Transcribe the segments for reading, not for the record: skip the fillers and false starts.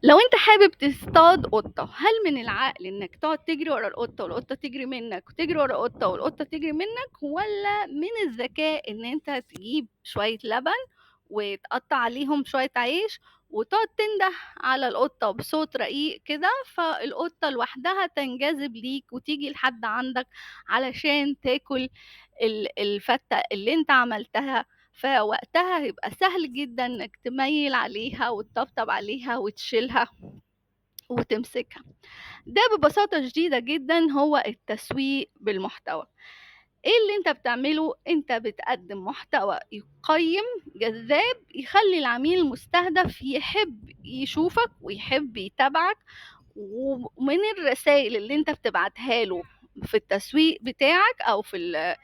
لو أنت حابب تصطاد قطة، هل من العقل إنك تقعد تجري ورا القطة والقطة تجري منك، وتجري ورا قطة والقطة تجري منك، والّا من الذكاء إن أنت تجيب شوية لبن وتقطّع عليهم شوية عيش وتقعد تنده على القطة بصوت رقيق كده، فالقطة لوحدها تنجذب ليك وتيجي لحد عندك علشان تاكل الفتة اللي أنت عملتها، فوقتها هيبقى سهل جدًا إنك تميّل عليها وتطبطب عليها وتشيلها وتمسكها. ده ببساطة شديدة جدًا هو التسويق بالمحتوى. إيه اللي أنت بتعمله؟ أنت بتقدم محتوى قيّم جذاب يخلّي العميل المستهدف يحب يشوفك ويحب يتابعك، ومن الرسايل اللي أنت بتبعتها له في التسويق بتاعك أو في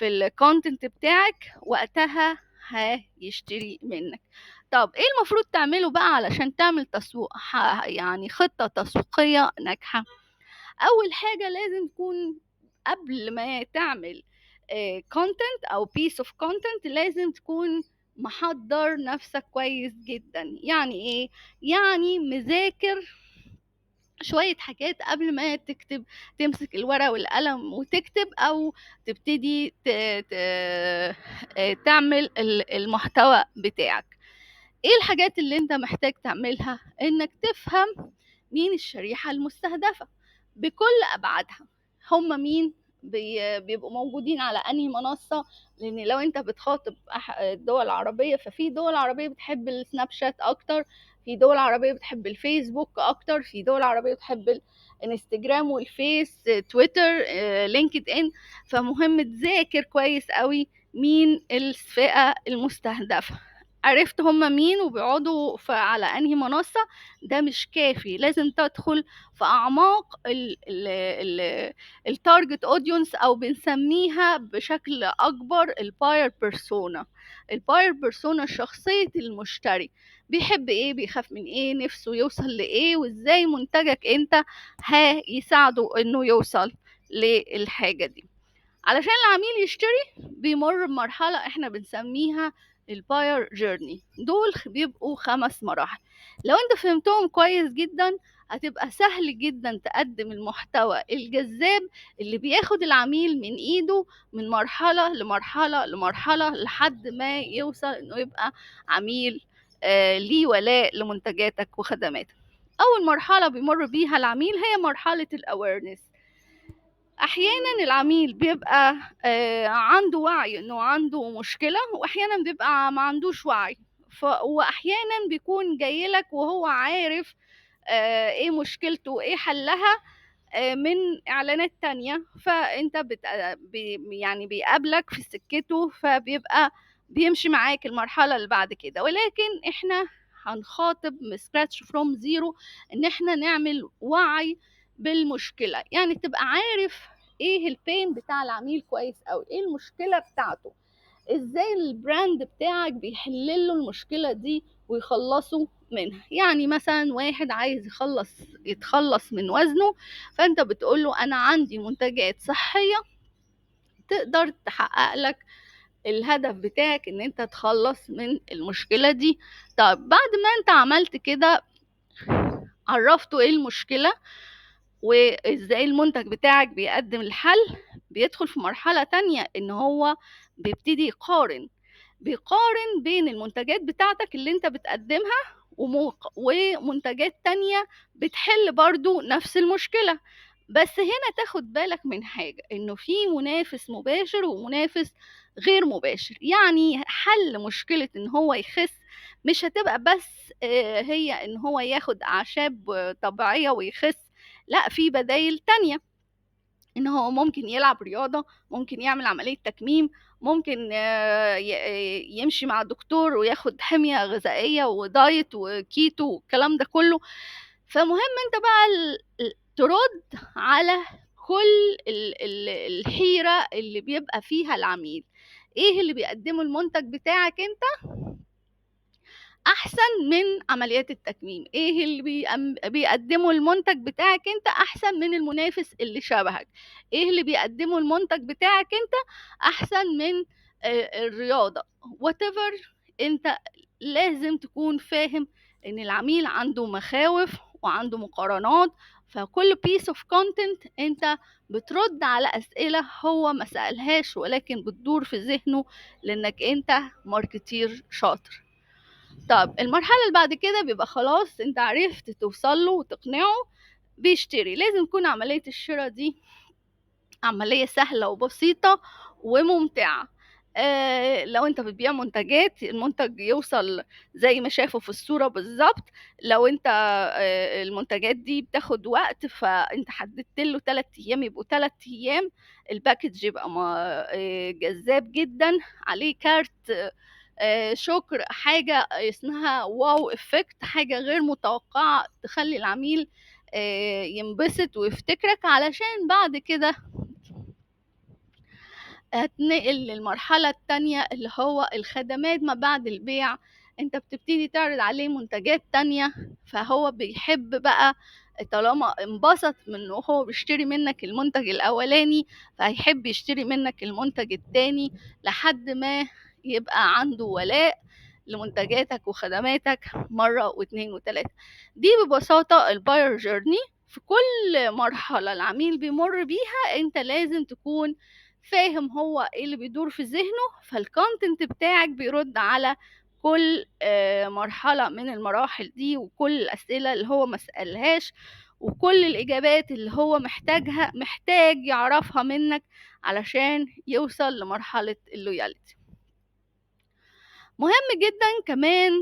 الcontent بتاعك وقتها هيشتري منك. طب إيه المفروض تعمله بقى علشان تعمل تسويق يعني خطة تسويقية ناجحة؟ أول حاجة لازم تكون قبل ما تعمل content أو piece of content لازم تكون محضر نفسك كويس جدا. يعني إيه؟ يعني مذاكر شوية حاجات قبل ما تكتب، تمسك الورقة والقلم وتكتب أو تبتدي تعمل المحتوى بتاعك. إيه الحاجات اللي أنت محتاج تعملها؟ إنك تفهم مين الشريحة المستهدفة بكل أبعادها، هم مين، بيبقوا موجودين على أنهي منصة، لأن لو أنت بتخاطب الدول العربية ففي دول عربية بتحب السناب شات أكتر، في دول عربية بتحب الفيسبوك أكتر، في دول عربية بتحب الانستجرام والفيس، تويتر، لينكد إن. فمهم تذاكر كويس قوي مين الفئة المستهدفة. عرفت هم مين وبيقعدوا على أنهي منصة، ده مش كافي، لازم تدخل في أعماق ال target audience، أو بنسميها بشكل أكبر ال buyer persona. ال buyer persona شخصية المشتري، بيحب إيه، بيخاف من إيه، نفسه يوصل لإيه، وإزاي منتجك أنت هيساعده إنه يوصل للحاجة دي. علشان العميل يشتري بيمر بمرحلة إحنا بنسميها ال buyer journey. دول بيبقوا 5 مراحل، لو انت فهمتهم كويس جدا هتبقى سهل جدا تقدم المحتوى الجذاب اللي بياخد العميل من ايده من مرحلة لمرحلة لمرحلة لحد ما يوصل انه يبقى عميل ليه ولاء لمنتجاتك وخدماتك. اول مرحلة بيمر بيها العميل هي مرحلة ال awareness. احيانا العميل بيبقى عنده وعي انه عنده مشكلة، واحيانا بيبقى ما عندوش وعي، واحيانا بيكون جايلك وهو عارف ايه مشكلته وايه حلها من اعلانات تانية، فانت يعني بيقابلك في سكته، فبيبقى بيمشي معاك المرحلة اللي بعد كده. ولكن احنا هنخاطب scratch from zero، ان احنا نعمل وعي بالمشكلة، يعني تبقى عارف ايه ال pain بتاع العميل كويس قوي، ايه المشكلة بتاعته، ازاي ال brand بتاعك بيحل له المشكلة دي ويخلصه منها. يعني مثلا واحد عايز يتخلص من وزنه، فانت بتقول له انا عندي منتجات صحية تقدر تحقق لك الهدف بتاعك ان انت تخلص من المشكلة دي. طب بعد ما انت عملت كده، عرفته ايه المشكلة وازاي المنتج بتاعك بيقدم الحل، بيدخل في مرحلة تانية ان هو بيبتدي يقارن، بيقارن بين المنتجات بتاعتك اللي انت بتقدمها ومنتجات تانية بتحل برضو نفس المشكلة. بس هنا تاخد بالك من حاجة، انه في منافس مباشر ومنافس غير مباشر. يعني حل مشكلة ان هو يخس مش هتبقى بس هي ان هو ياخد اعشاب طبيعية ويخس، لا، في بدايل تانية، ان هو ممكن يلعب رياضة، ممكن يعمل عملية تكميم، ممكن يمشي مع دكتور وياخد حمية غذائية و diet و keto والكلام ده كله. فمهم انت بقى ترد على كل الحيرة اللي بيبقى فيها العميل. ايه اللي بيقدمه المنتج بتاعك انت احسن من عمليات التكميم، ايه اللي بيقدمه المنتج بتاعك انت احسن من المنافس اللي شبهك، ايه اللي بيقدمه المنتج بتاعك انت احسن من الرياضة، whatever. انت لازم تكون فاهم ان العميل عنده مخاوف وعنده مقارنات، فكل piece of content انت بترد على اسئلة هو ما سألهاش ولكن بتدور في ذهنه، لانك انت marketer شاطر. طب المرحلة اللي بعد كده بيبقى خلاص انت عرفت توصل له وتقنعه، بيشتري. لازم تكون عملية الشراء دي عملية سهلة وبسيطة وممتعة. لو انت بتبيع منتجات، المنتج يوصل زي ما شافه في الصورة بالظبط. لو انت المنتجات دي بتاخد وقت، فانت حددت له 3 ايام، يبقوا 3 ايام. ال package يبقى جذاب جدا، عليه كارت شكر، حاجة اسمها wow effect، حاجة غير متوقعة تخلي العميل ينبسط ويفتكرك، علشان بعد كده هتنقل للمرحلة التانية اللي هو الخدمات ما بعد البيع. انت بتبتدي تعرض عليه منتجات تانية، فهو بيحب بقى طالما انبسط من انه هو بيشتري منك المنتج الاولاني، فهيحب يشتري منك المنتج التاني لحد ما يبقى عنده ولاء لمنتجاتك وخدماتك مرة واثنين وثلاثة. دي ببساطة ال buyer journey. في كل مرحلة العميل بيمر بيها انت لازم تكون فاهم هو ايه اللي بيدور في ذهنه، فال content بتاعك بيرد على كل مرحلة من المراحل دي، وكل الأسئلة اللي هو ما سألهاش، وكل الإجابات اللي هو محتاج يعرفها منك علشان يوصل لمرحلة ال loyalty. مهم جدا كمان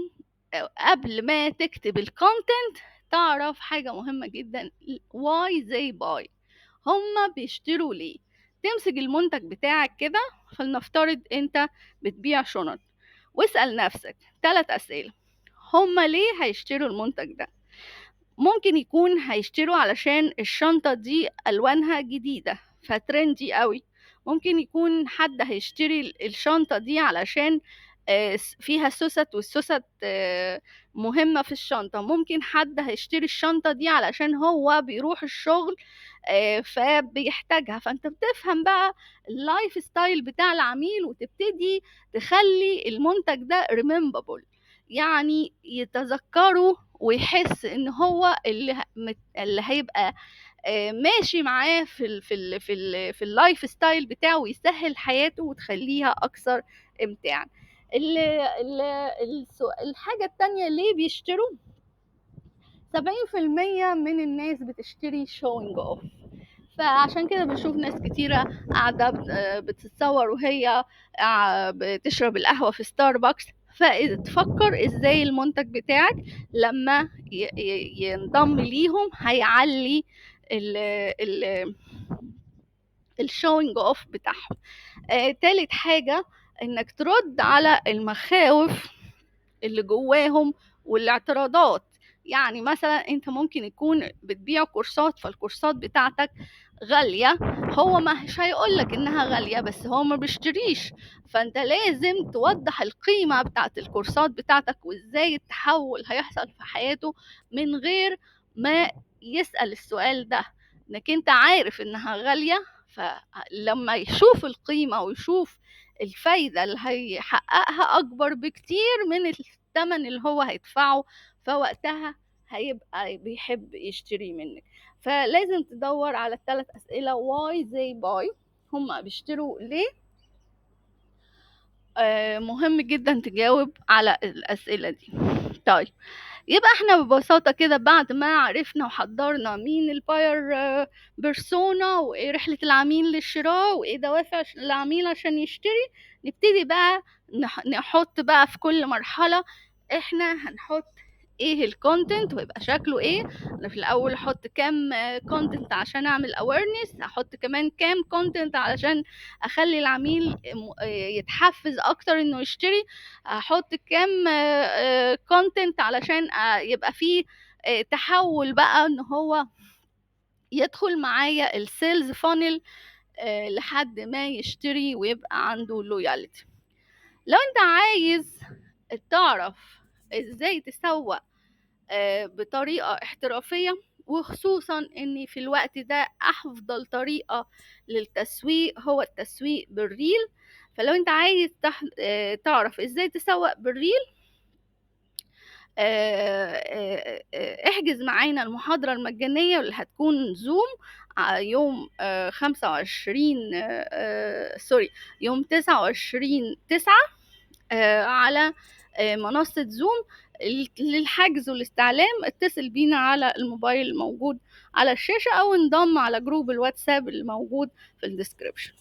قبل ما تكتب ال content تعرف حاجة مهمة جدا، why they buy، هما بيشتروا ليه. تمسك المنتج بتاعك كده، فلنفترض انت بتبيع شنط، واسأل نفسك 3 أسئلة. هما ليه هيشتروا المنتج ده؟ ممكن يكون هيشتروا علشان الشنطة دي ألوانها جديدة ف trendy قوي. ممكن يكون حد هيشتري الشنطة دي علشان فيها سوست، والسوست مهمة في الشنطة. ممكن حد هيشتري الشنطة دي علشان هو بيروح الشغل فبيحتاجها. فانت بتفهم بقى ال lifestyle بتاع العميل، وتبتدي تخلي المنتج ده rememberable، يعني يتذكره ويحس ان هو اللي هيبقى ماشي معاه في ال lifestyle بتاعه، ويسهل حياته وتخليها اكثر امتاعا. الحاجة التانية ليه بيشتروا؟ 70% من الناس بتشتري showing off، فعشان كده بنشوف ناس كتيرة قاعدة بتتصور وهي بتشرب القهوة في ستاربكس. فتفكر ازاي المنتج بتاعك لما ينضم ليهم هيعلي ال showing off بتاعهم. تالت حاجة انك ترد على المخاوف اللي جواهم والاعتراضات. يعني مثلا انت ممكن يكون بتبيع كورسات، فالكورسات بتاعتك غالية، هو مش هيقولك انها غالية بس هو ما بيشتريش، فانت لازم توضح القيمة بتاعت الكورسات بتاعتك وازاي التحول هيحصل في حياته من غير ما يسأل السؤال ده، انك انت عارف انها غالية، فلما يشوف القيمة ويشوف الفايدة اللي هيحققها أكبر بكتير من الثمن اللي هو هيدفعه، فوقتها هيبقى بيحب يشتري منك. فلازم تدور على الثلاث أسئلة، why they buy، هم بيشتروا ليه. مهم جدا تجاوب على الأسئلة دي. طيب يبقى احنا ببساطة كده بعد ما عرفنا وحضرنا مين ال buyer persona وايه رحلة العميل للشراء وايه دوافع العميل عشان يشتري، نبتدي بقى نحط بقى في كل مرحلة احنا هنحط ايه ال content ويبقى شكله ايه. انا في الاول احط كام content عشان اعمل awareness، هحط كمان كام content علشان اخلي العميل يتحفز اكتر انه يشتري، هحط كام content علشان يبقى فيه تحول بقى ان هو يدخل معايا ال sales funnel لحد ما يشتري ويبقى عنده loyalty. لو انت عايز تعرف ازاي تسوق بطريقة احترافية، وخصوصا ان في الوقت ده افضل طريقة للتسويق هو التسويق بال reel، فلو انت عايز تعرف ازاي تسوق بال reel احجز معانا المحاضرة المجانية اللي هتكون زوم يوم 25، sorry، يوم 29/9 على منصة زوم. للحجز والاستعلام اتصل بينا على الموبايل الموجود على الشاشة، أو انضم على group الواتساب الموجود في ال description.